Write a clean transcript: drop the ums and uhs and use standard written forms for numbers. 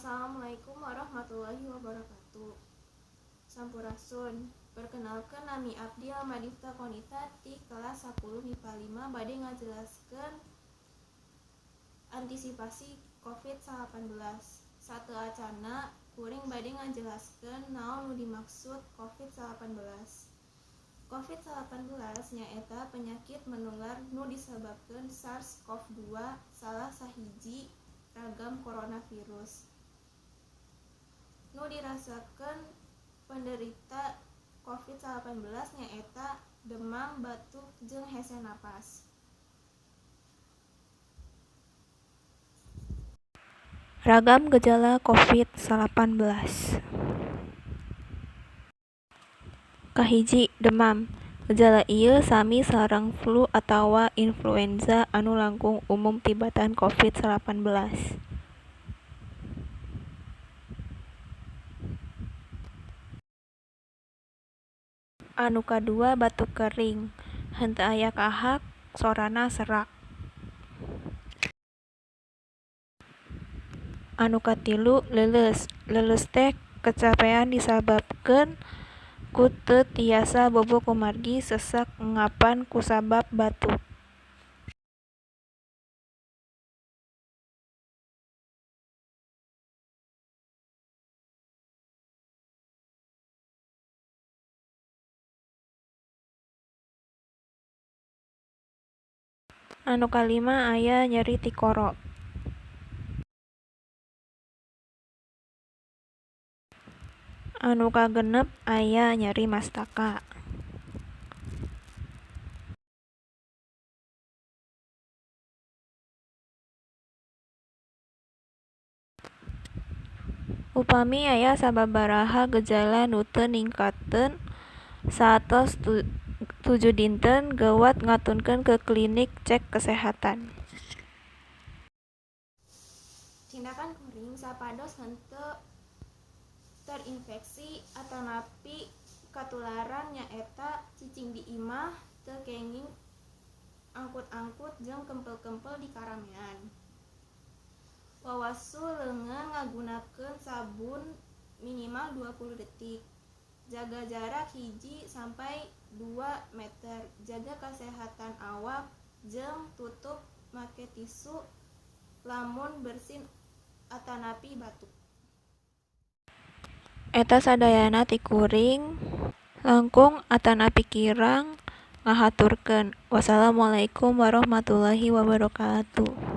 Assalamualaikum warahmatullahi wabarakatuh. Sampurasun. Perkenalkan, nami abdi Almadifta Konita ti kelas 10 MIPA 5 bade ngajelaskeun antisipasi COVID-19. Sateuacanna kuring bade ngajelaskeun naon nu dimaksud COVID-19. COVID-19 nyaeta penyakit menular nu disebabkeun SARS-CoV-2, salah sahiji ragam coronavirus. Nu dirasakeun penderita COVID-19 nyaeta demam, batuk, jeung hese napas. Ragam gejala COVID-19. Kahiji, demam. Gejala ieu sami sareng flu atawa influenza anu langkung umum tibatan COVID-19. Anu kadua, batuk kering, henteu aya kahak, sorana serak. Anu katilu, leuleus. Leuleus teh kacapean disababkeun ku teu tiasa bobo kumargi sesak ngapan kusabab batuk. Anu kalima, aya nyeri tikoro. Anu kagenep, aya nyeri mastaka. Upami aya sababaraha gejala nu teu ningkateun saatos 7 dinten, geuwat ngatunkeun ke klinik cek kesehatan. Tindakan kuring sapados henteu terinfeksi atanapi katularan nyaeta cicing di imah, teu kenging angkut-angkut jeung kempel-kempel di karamean. Wawasuh leungeun ngagunakeun sabun minimal 20 detik. Jaga jarak 1 sampai 2 meter, jaga kasehatan awak jeung tutup make tisu lamun bersin atanapi batuk. Eta sadayana ti kuring, langkung atanapi kirang ngahaturkeun. Wassalamualaikum warahmatullahi wabarakatuh.